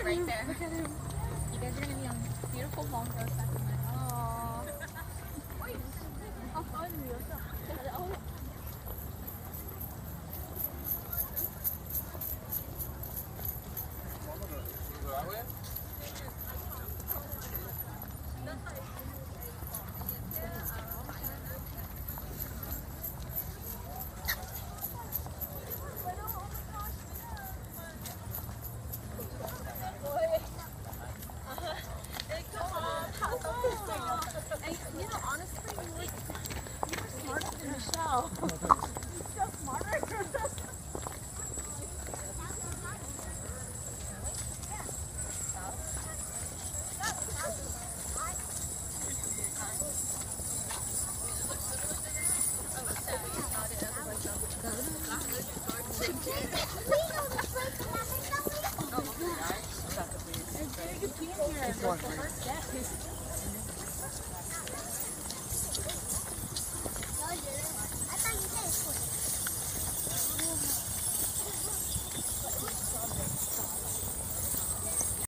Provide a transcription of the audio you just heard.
Right there. Look at him. You guys are gonna be on beautiful Mongo, Sacramento. Wait, how far is it? And, you know, honestly, you were, you were smarter than Michelle. You feel smarter.